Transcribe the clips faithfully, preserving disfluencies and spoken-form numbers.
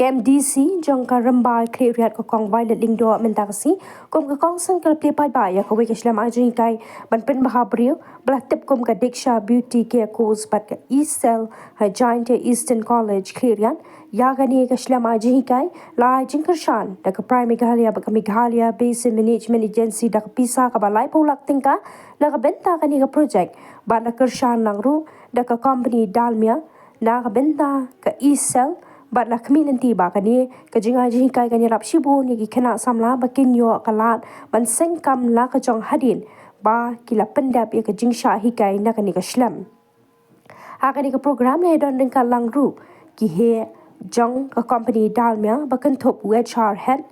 M D C jong ka Rymbai Khliehriat ka Kong Violet Lyngdoh mynta ka sngi kum ka kongsan ka la plie paidbah ïa kawei ka shlem ai jinghikai ban pynbha briew ba la tip kum ka Diksha Beauty Care Course bad ka E-Cell ha Jaintia Eastern College Khliehriat. Ïa kane ka shlem ai jinghikai la ai jingkyrshan da ka PRIME Meghalaya bad ka Meghalaya Basin Management Agency da ka pisa kaba laiphew lak tyngka na ka bynta kane ka projek bad la kyrshan lang ruh da ka company Dalmia na ka bynta ka E-Cell bad la khmih lynti ba kane ka jingai jinghikai kan ïarap shibun ïa ki khynnah samla ba kin ïoh ka lad ban seng kam la ka jong hadien ba ki la pyndep ïa ka jingshah hikai na kane ka shlem. Ha kane ka program la ïadon ryngkat lang ruh ki heh jong ka company Dalmia ba kynthup u H R Head,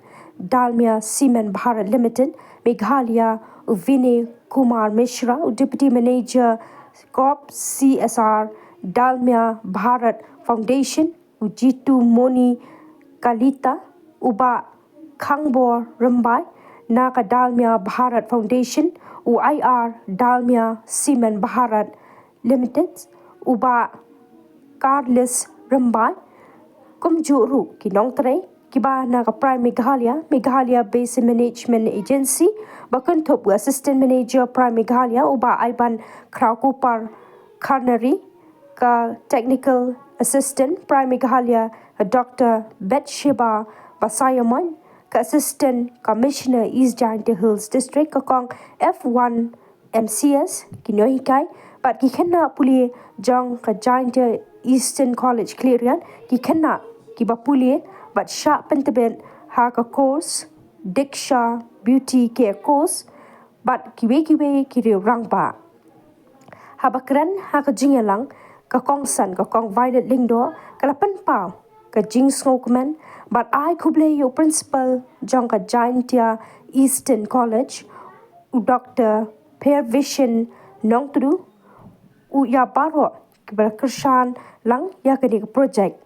Dalmia Cement Bharat Limited, Meghalaya, u Vinay Kumar Mishra, u Deputy Manager Corp C S R, Dalmia Bharat Foundation, u Jitu Moni Kalita, u Bah Khangbor Rymbai na ka Dalmia Bharat Foundation, u I R Dalmia Cement Bharat Limited, u Bah Carlos Rymbai, kumjuh ruh ki nongtrei kiba na ka PRIME Meghalaya, Meghalaya Basin Management Agency, ba kynthup u Assistant Manager PRIME Meghalaya, u Bah Iban Khrawkupar Kharnari, ka Technical Assistant PRIME Meghalaya, Doctor Bathsheba Basaiawmoit, ka Assistant Commissioner East Jaintia Hills District, ka Kong F one M C S, ki nonghikai bad ki khynnah pule jong ka Jaintia Eastern College Khliehriat, ki khynnah kiba pule bad shah pyntbit ha ka course Diksha Beauty Care Course bad kiwei kiwei ki riew rangbah. Haba kren ha ka jingïalang, ka kongsan ka Kong Violet Lyngdoh ka la pynpaw ka jingsngewkmen bad ai khublei ïa u Principal jong ka Jaintia Eastern College, u Doctor Pervision Nongtdu, u ïa baroh kiba la kyrshan lang ïa kane ka projek.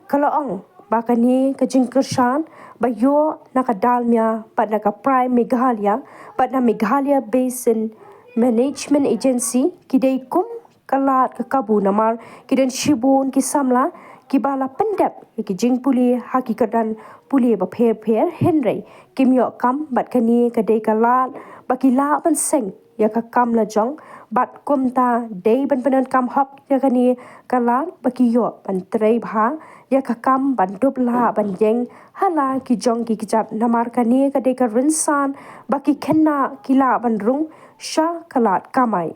Ka la ong ba kane ka jingkyrshan ba ïoh na ka Dalmia bad na ka PRIME Meghalaya bad na Meghalaya Basin Management Agency ki dei kum ka lad ka kabu namar ki don shibun ki samla kiba la pyndep ïa ki jingpule ha ki kyrdan pule bapher bapher hynrei kim ïoh kam bad kane ka dei ka lad ba ki lah ban seng ïa ka kam la jong bad kumta dei ban pyndonkam hok ïa kane ka lad ba ki ïoh ban trei bha ïa ka kam ban dup lah ban ïeng ha la ki jong ki kjat namar kane ka dei ka rynsan ba ki khynnah ki lah ban rung sha ka lad kamai.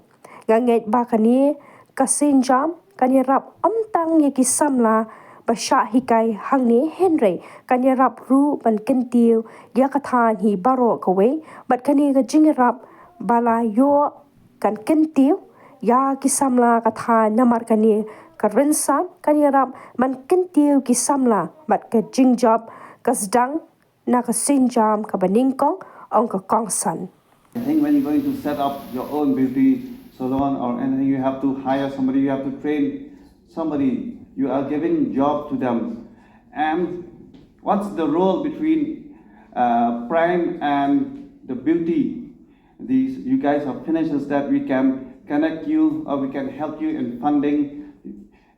Nga ngeit ba kane ka sienjam kan ïarap ym tang ïa ki samla ba shah hikai hangne hynrei kan ïarap ruh ban kyntiew ïa ka thaiñ hi baroh kawei bad kane ka jingïarap ba la ïoh kan kyntiew ïa ki samla ka thaiñ namar kane ka rynsan kan ïarap ban kyntiew ki samla bad ka jingjop ka sdang na ka sienjam kaba nyngkong, ong ka kongsan. I think when you're going to set up your own beauty salon or anything, you have to hire somebody, you have to train somebody. You are giving job to them. And what's the role between uh, PRIME and the beauty? These you guys have finished is that we can connect you or we can help you in funding,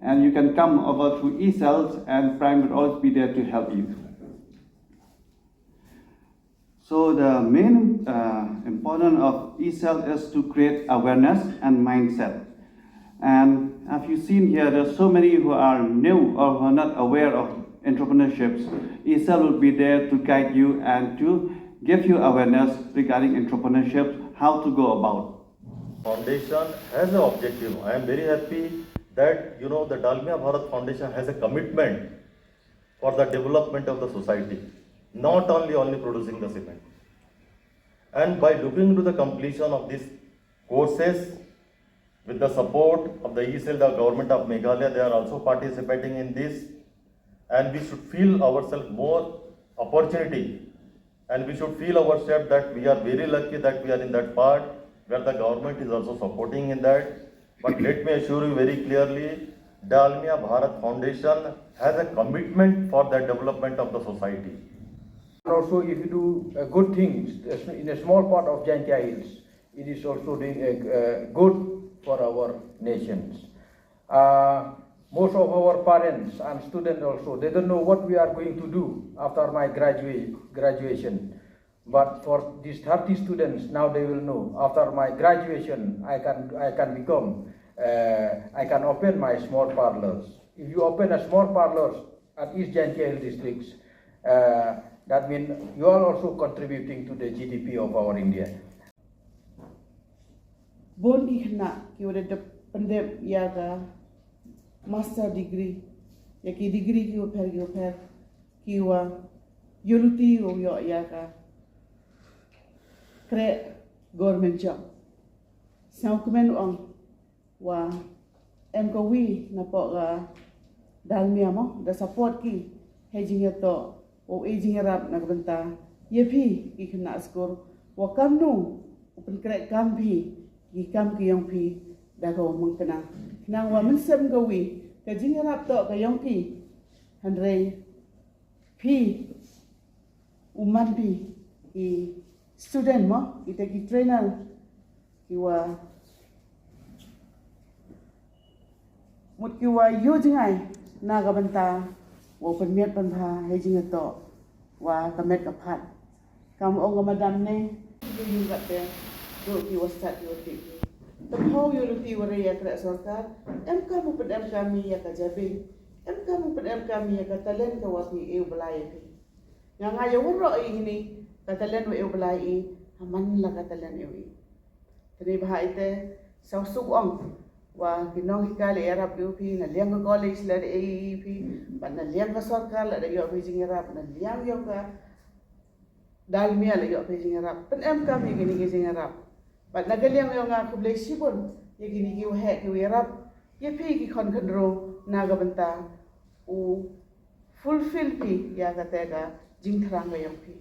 and you can come over to E-Cells, and PRIME will always be there to help you. So the main uh, important of E-Cell is to create awareness and mindset. And as you've seen here, there's so many who are new or who are not aware of entrepreneurships. E-Cell will be there to guide you and to give you awareness regarding entrepreneurship, how to go about. Foundation has an objective. I am very happy that you know the Dalmia Bharat Foundation has a commitment for the development of the society, not only only producing the cement. And by looking to the completion of these courses, with the support of the E-Cell, the government of Meghalaya, they are also participating in this. And we should feel ourselves more opportunity. And we should feel ourselves that we are very lucky that we are in that part where the government is also supporting in that. But let me assure you very clearly, Dalmia Bharat Foundation has a commitment for the development of the society. And also, if you do uh, good things in a small part of Jaintia Hills, it is also doing uh, uh, good for our nations. Uh, Most of our parents and students also, they don't know what we are going to do after my graduate, graduation. But for these thirty students, now they will know. After my graduation, I can, I can become, uh, I can open my small parlors. If you open a small parlors at East Jaintia Hills districts, uh, that means you are also contributing to the G D P of our India. Bun ki khynnah ki wa da dep pyndep ïa ka master degree, ïa ki degree ki wa pher ki wa pher, ki wa ïoh luti wa ïoh ïa ka kreh government job. Sngewkmen ong wa em ka wi na poh ka Dalmia mo da support ki hei jingïatoh, u ei jingïarap na ka bynta ïa phi ki khynnah skul, wa kamnu u pynkreh kam phi ki kam ki yong phi da ka wa mangkna. Khnang wa mynsiem ka wi ka jingïarap toh ka yong phi, hynrei phi u man phi ki student mo, kita ki trainer ki wa mut ki wa ïoh jngai na ka bynta wa pynmiat pynbha hei jingïatoh wa ka met ka phad. Kam ong ka madam ne, ki ïoh kat te, duk ki wa stad ki wa tip ki. Te phaw ïoh luti wa rei ïa kreh sorkar, em kam u pyndem kam ïa ka jabi, em kam u pyndem kam ïa ka talent ka wa phi ïoh blai ïa phi. Nga nga ïa waroh i hini ka talent wa ïoh blai i, ha man la ka talent ïoh i. Tani bha ite, saw suk ong wa ki nonghikai la ïarap ïa phi, na liang ka college la da ei phi, bad na liang ka sorkar la da ïoh phi jingïarap, na liang ïoh ka Dalmia la ïoh phi jingïarap. Pyndem kam ïa kini ki jingïarap. Bad na ka liang ïoh nga khublei shibun ïa kini ki waheh ki wa ïarap ïa phi ki khon khynroo na ka bynta u fulfill phi ïa kata ka jingthrang ka yong phi.